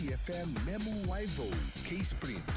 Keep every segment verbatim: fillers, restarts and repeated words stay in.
F M Memu Waivou kei Sprint.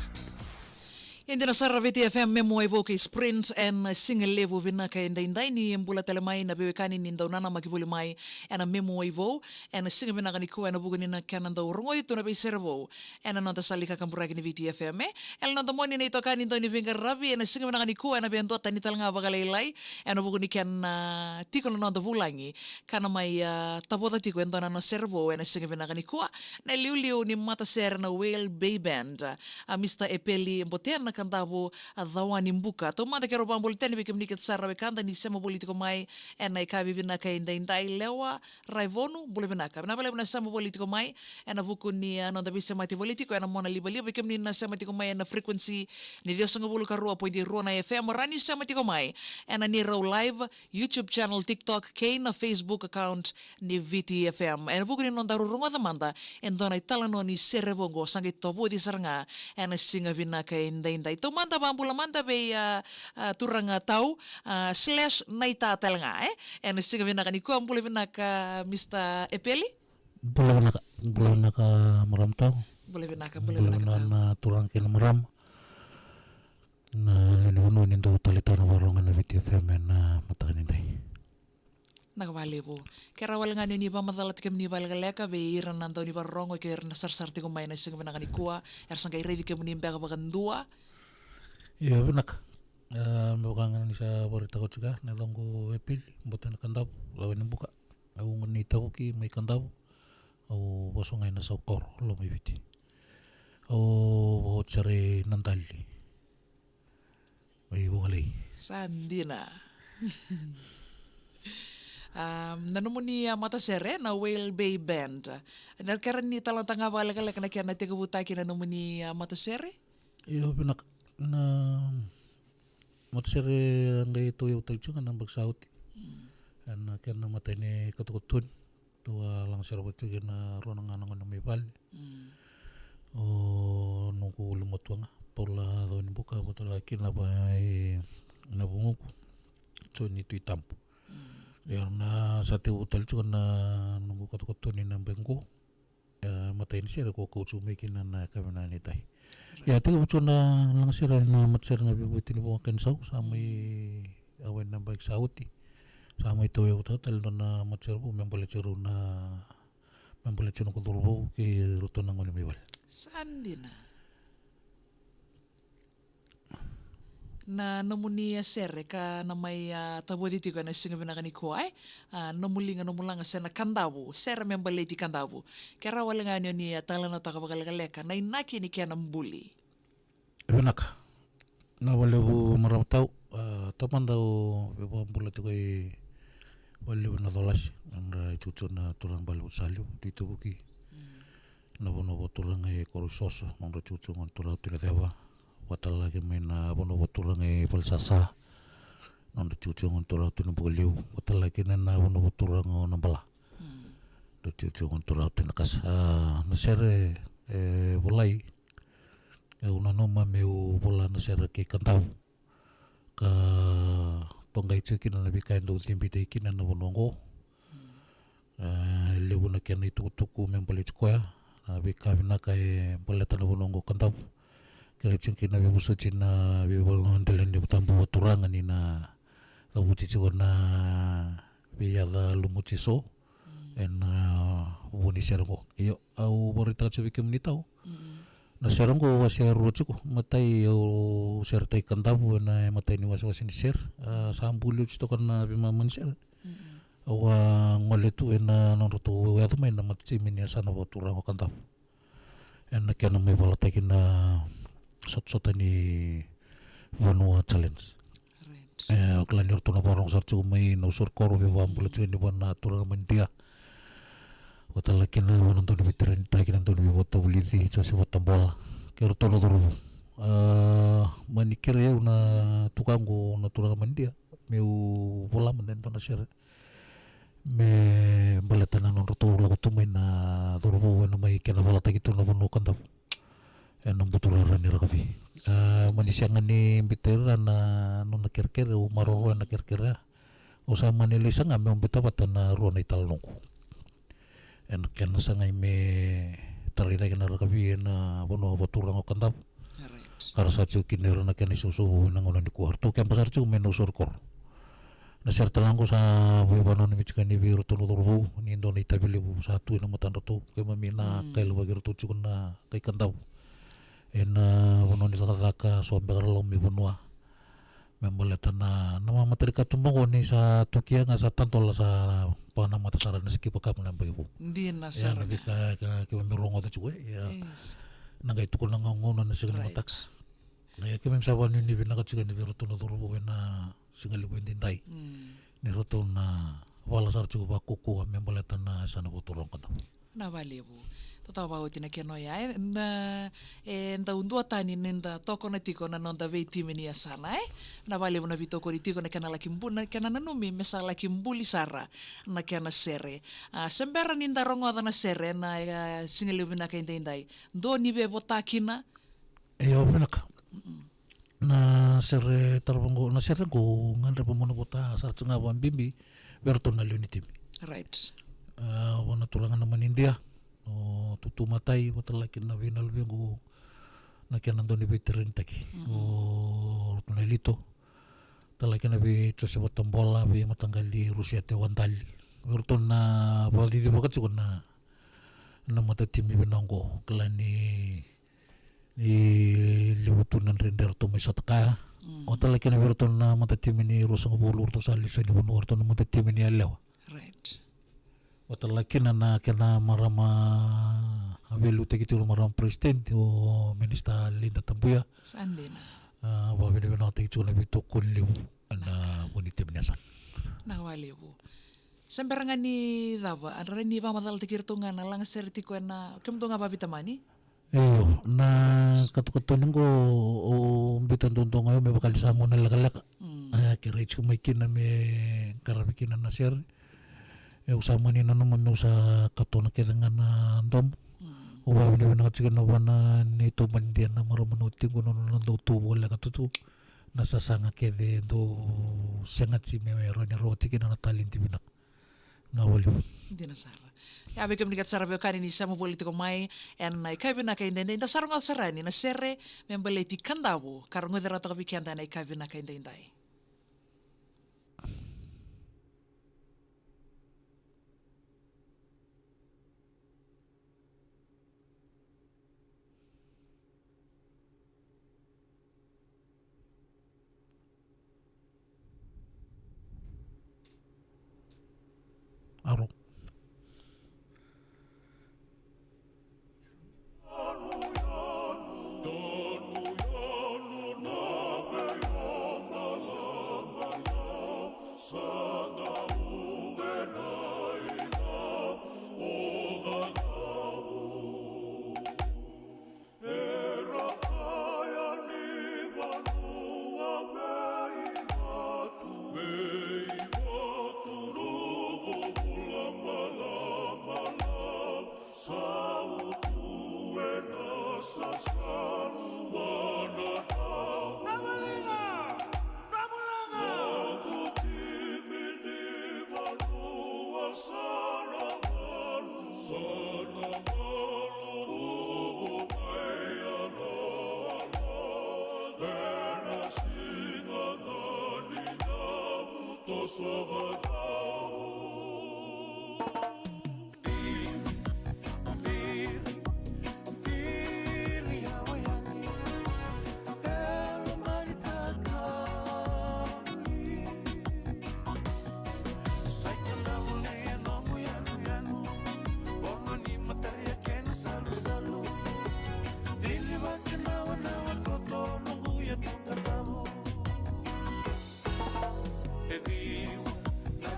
E dina sara Viti F M Memu Waivou kei Sprint ena siga levu vinaka edaidai. Ni bula tale mai na veiwekani ni dau nanamaki voli mai ena Memu Waivou ena siga vinaka nikua ena vuku ni na kena dau rogoci tu na veisere vou ena noda sala ni kakaburaki ni Viti F M. E, e na noda moni na itokani dau ni veiqaravi ena siga vinaka nikua ena veiduatani tale ga vakalailai ena vuku ni kena, a, tiko na noda vulagi ka na mai, a, tavoca tiko e dua na nona sere vou ena siga vinaka nikua. Na iliuliu ni matasere na Whale Bay Band, a, Mister Epeli Botea na Kadavu, a, Cawani Buka. Taumada keirau vakabula tale vei kemuni kece sara na wekada ni sema voli tiko mai ena yakavi vinaka edaidai. Lewa Raivonu, bula vinaka. Vinaka vakalevu na sema voli tiko mai ena vuku ni, a, noda veisemati voli tiko ena mona livaliva. Vei kemuni na sema tiko mai ena frequency ni ciwasagavulu ka rua point rua na F M, rawa ni sema tiko mai ena neirau live YouTube channel, TikTok kei na Facebook account ni Viti F M. Ena vuku ni nodaru rogoca mada e dua na italanoa ni sere vou oqo sa qai tavoci sara ga ena siga vinaka edaidai. Taumada vakabula mada vei, a, a, turaga tau, a, slash naita tale ga, e, ena siga vinaka nikua. Bula vinaka Mister Epeli. Bula vinaka, bula vinaka marama tau. Bula vinaka, bula vinaka tau. Na turaga kei na marama. Na lewe ni vanua ni dau taleitaka na vakarogo ena Viti F M ena mataka ni dai. Vinaka vakalevu. Kerea wale ga ni o ni vakamacala tiko kemuni vakalekaleka vei ira na dau ni vakarorogo kei ira na sarasara tiko mai ena siga vinaka nikua, era sa qai raici kemuni beka vakadua. Io, vinaka. E, me vaka ga ni sa vakaraitaka oti ga, na yacaqu o Epeli Botea na Kadavu, Cawani Buka. Au gone ni Tavuki mai Kadavu. Au vasogai na Saukoro, Lomaiviti. Au vakaoti sara i Nadali, mai Vugalei. Sa dina. A, na nomuni, a, matasere na Whale Bay Band. Na kerea ni talanoataka ga vakalekaleka na kena tekivutaki na nomuni, a, matasere? Io, vinaka. Na matasere a qai tauyavutaki tiko ga na yabaki sa oti. Mm. Ena kena imatai ni katokatoni. Tou a lagasere vata tiko kei na rua ga na gone mai vale. Mm. O noqu ulumatua ga, Paula Cawani Buka, vata tale ga kei na va-, e, na vugoqu, Joni Tuitabu. Mm. Ia na sa tekivu tale tiko na noqu katokatoni na yabaki qo. E, matai ni sere ko kauti au mai kina na yakavi ni tai. Right. Ia tekivu tiko na lagasere na matasere na veivueti ni Vuqa Kena Sau, sa mai, mm, a wai na yabaki sa oti. Sa mai tauyavutaka tale e dua na matasere vou me baleti rau na, me baleti noqu cauravou kei ratou na gone mai vale. Sa dina. Na nomuni, a, sere ka na mai, a, tavoci tiko ena siga vinaka nikua, e? A, Nomu Liga Nomu Laga se na Kadavu, sere me baleti Kadavu. Kerea wale ga ni o ni, a, talanoataka vakalekaleka na inaki ni kena buli. Vinaka. Vinaka vakalevu marama tau. A, taumada au vakabula tiko i Valelevu, Nacolasi, nodra itutu na turaga Balevu Saliu, Tuitavuki. Mm. Na vanua vakaturaga e Koroisoso, nodra itutu gone turaga Tuinaceva. Vata tale ga kei mai na vanua vakaturaga e Valesasa, nodra itutu gone turaga Tuinabukalevu. Vata tale ga kei na vanua vakaturaga o Nabala. Mm. Nodra itutu gone turaga Tuinakasa. A, na sere e volai. Au nanuma meu vola na sere kei Kadavu. Ka toqai tiko kina na veika e dau cibitaki kina na vanua oqo. Mm. E levu na kena itukutuku me baleti koya. Na veika vinaka e baleta na vanua oqo Kadavu. Kena tiko kina veivosoti na veivagadela ni vatabu vakaturaga ni na cavuti tiko na veiyaca lumuti eso. Mm. Ena, a, vunisere oqo. Io, au vakaraitaka tiko vei kemuni tau. Mm. Na sere oqo au wasea e rua tiko. Matai au seretaki Kadavu ena imatai ni wasewase ni sere. A, sa buli oti toka na veimama ni sere. Mm. Au a gole tu ena nodratou yaco mai na matatimi ni yasana vakaturaga o Kadavu. Ena kena mai valataki na sotasota ni Vanua Challenge. Right. E, au kila ni ratou na vakarorogo sara tiko mai na uso i koro, veivakabula tiko yani vua na turaga mai Idia. Vata tale kina vua na dau ni veitaratara kei na dau ni veivakatavulici, Joseph Vatabola. Kei ratou na cauravou. A, mani kerei au na tukaqu na turaga mai Idia meu vola mada e dua na sere me baleta na nodratou lako tu mai na cauravou ena mai kena valataki tu na vanua o Kadavu ena buturara ni rakavi. A, mani sega ni biuta e ra na nona kerekere, au maroroya na kerekere ya. Au sa mani lai saga meu biuta vata na rua na italanoqu ena kena sagai me tarai cake na rakavi ena vanua vakaturaga o Kadavu. Right. Ka ra sa tiko kina ira na kena isausau vou ena gauna nikua. Ratou keba sara tiko mai na uso ni koro. Na sere tale ga qo sa veivakananumi tiko yani vei iratou na cauravou ni dua na itavi levu sa tu ena matadratou. Keimami na, mm, kailavaki iratou tiko na kai Kadavu ena vanua ni cakacaka, so beka ra lako mai vanua. Me baleta na, na mamatani katuba oqo ni sa tukia ga sa tadola sa vakanamata sara na Skipper Cup na yabaki vou. Dina sara. Ia na veika ka keimami rogoca tiko e, ia. Yes. Na qai tukuna ga gauna na siga ni, right, mataka. Ia keimami sa vakanuinui vinaka tiko yani vei iratou na cauravou ena siga levu edaidai. Mm. Ni ratou na vala sara tiko vakaukauwa me baleta na yasana vakaturaga o Kadavu. Na valevu. Totoka vakaoti na kena oya. E, na, e dau duatani ni da tokona tiko na noda veitimi ni yasana, e? Na valevu na veitokoni tiko na kena laki bu-, na kena nanumi me sa laki buli sara na kena sere. A, se bera ni da rogoca na sere na, e, siga levu vinaka edaidai. Dua ni vevota kina. Io, vinaka. Mm-mm. Na sere tarava qo, na sere qo gadreva mo na vota sara tiko ga vakabibi vei iratou na lewe ni timi. Right. A, vua na turaga na Manidia, o Tutu Matai, vata laki na vei na luvequ na kena dau ni veitarataki. Mm. O Ratu na Lito, talaki na vei Josefa Tabola, vei mataqali Rusia Tewadali. Vei iratou na vakacicivaka tiko na, na matatimi vina qo, kila ni ni levu tu na dredre ratou mai sota kaya. Mm. O talaki na vei ratou na matatimi ni ruasagavulu, ratou sa lesu ni vanua, ratou na matatimi ni yalewa. Right. O talaki na, na kena marama, a veiliutaki tiko na marama president, o Minista Lida Tabuya. Sa dina. A, vakavinavinakataki tiko na veitokoni levu ena vua ni timi ni yasana. Na walevu. Se bera ga ni cava, a rai ni vakamacalataki iratou ga na lagasere tiko ena, kemudou ga vakaveitamani? Io, na katokatoni qo, o biuta duadua ga o yau me vaka ni sa gauna lekaleka. Mm. A, ke rai tiko mai kina me qaravi kina na sere. Au sa mani nanuma meu sa katona kece ga na domo. Mm. Au vakavinavinaka tiko ena vua na neitou Manidia na marama na watiqu, na nona dau tu voleka tu tu na sasaga kece dau sega tiko me rawa ni rawati kina na talenti vinaka. Na walevu. Dina sara. Ia vei kemuni kece sara veiwekani ni sema voli tiko mai ena ika vinaka edaidai, da sa rogoca sara yani na sere me baleti Kadavu ka rogoci rawa toka vei keda ena ika vinaka edaidai. Aro. Era kaya ni vanua vei Vatu, vei Vatu Ruku, Bula Bala Bala, sautu ena sasalu vana. Navaliga! Navaliga! Noqu timi ni vanua sa na valu, sa na valu. Sa i Kadavu ni noqu yanuyanu, bono ni mataria kena salusalu. Cili vata na wanawa toto noqu yatu Kadavu. E ciwa na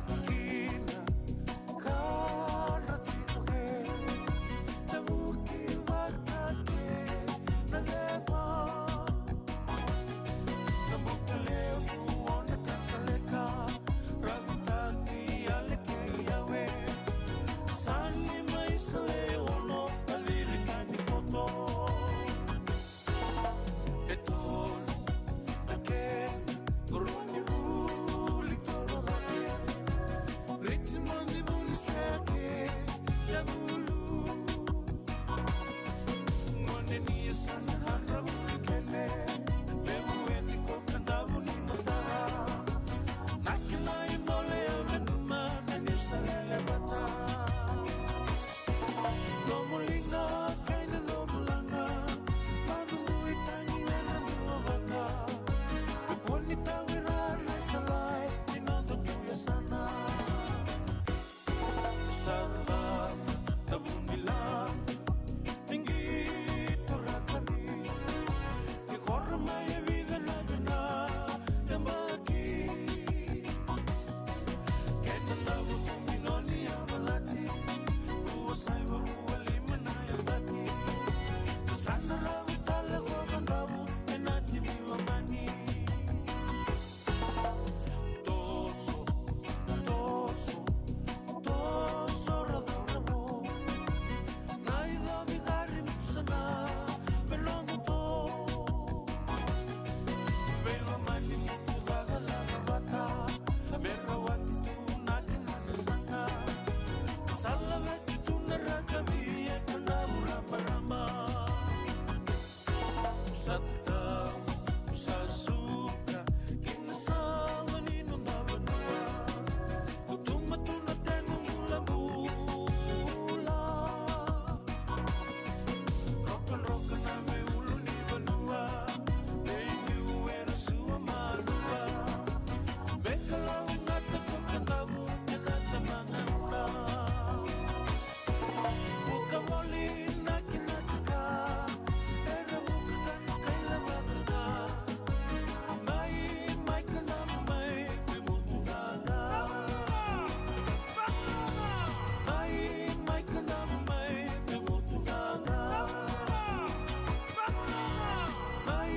Sa na ravu tale ko Kadavu ena timi lomani. Toso, toso, toso, ravu ravu. Na icovi qari mutu sana me noqu to. Vei lomani mutu cakacaka vata me rawati tu na kena sasaga. Sa laveti tu na rakavi e Kadavu rabaraba. Sa tau, sa suka ki na sala ni noda vanua. Ko tuma tu na tegu bulabula. Rokadroka na veiulu ni vanua. Veiulu era sua malua. Vekalaugata ko Kadavu ena tamagauna. Vuka voli na kena ka. Era vuka ka na kaila vaka. Mai, mai Kadavu mai, me mutu gaga. Mai, mai Kadavu mai, me mutu gaga. Mai,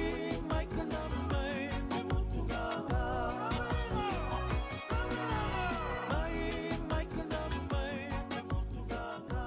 mai Kadavu mai, me mutu gaga. Mai, mai Kadavu mai, me mutu gaga.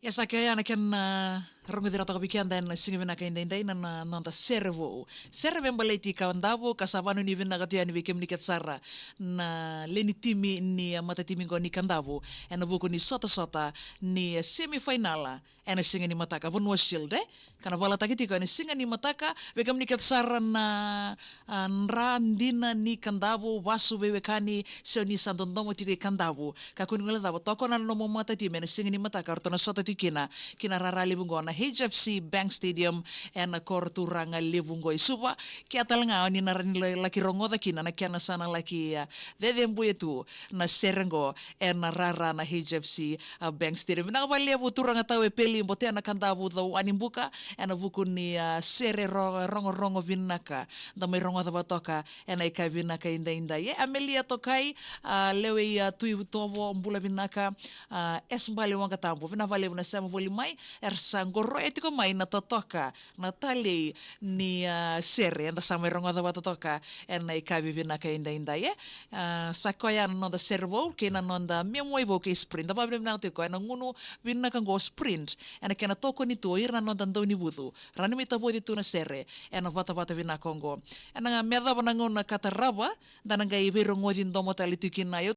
Ia sa kea ya na kena, a, rogoci rawa toka vei keda ena siga vinaka edaidai na, na noda sere vou. Sere me baleti Kadavu, ka sa vanuinui vinaka tu yani vei kemuni kece sara na lewe ni timi ni, a, matatimi qo ni Kadavu ena vuku ni sotasota ni, a, semifinal ena siga ni mataka, Vanua Shield, e? Ka na valataki tiko ena siga ni mataka, vei kemuni kece sara na, a, dra dina ni Kadavu, vasu veiwekani, se o ni sa dodomo tiko i Kadavu. Kakua ni guilecava, tokona na nomu matatimi ena siga ni mataka, o ratou na sota tiko kina ki na rara levu qo na H F C Bank Stadium ena koro turaga levu qo i Suva. Kea tale ga o ni na rawa ni la-, laki rogoca kina na kena sa na laki, a, cecebuya tu na sere qo ena rara na H F C, a, Bank Stadium. Vinaka vakalevu turaga tau e Peli, Botea na Kadavu, Cauani Buka, ena vuku ni, a, sere ro-, rogorogo vinaka. Da mai rogoca vata toka ena ika vinaka edaidai. E Amelia Tokai, a, lewe i, a, Tui Tovo, bula vinaka, a, S Bale Waqatabu. Vinaka vakalevu na sema voli mai, era sa qoroya tiko mai na totoka na talei ni, a, sere, eda sa mai rogoca vata toka ena ika vinaka edaidai, e. A, sa koya na noda sere vou kei na noda memoe vou kei Sprint. Da vavinavinaka tiko ena gunu vinaka qo Sprint ena kena tokoni tu o ira na noda daunivucu, rawa ni mai tavoci tu na sere ena vatavata vinaka oqo. Ena ga me yacova na gauna ka tarava, da na qai veirogoci domo tale tu kina. Io,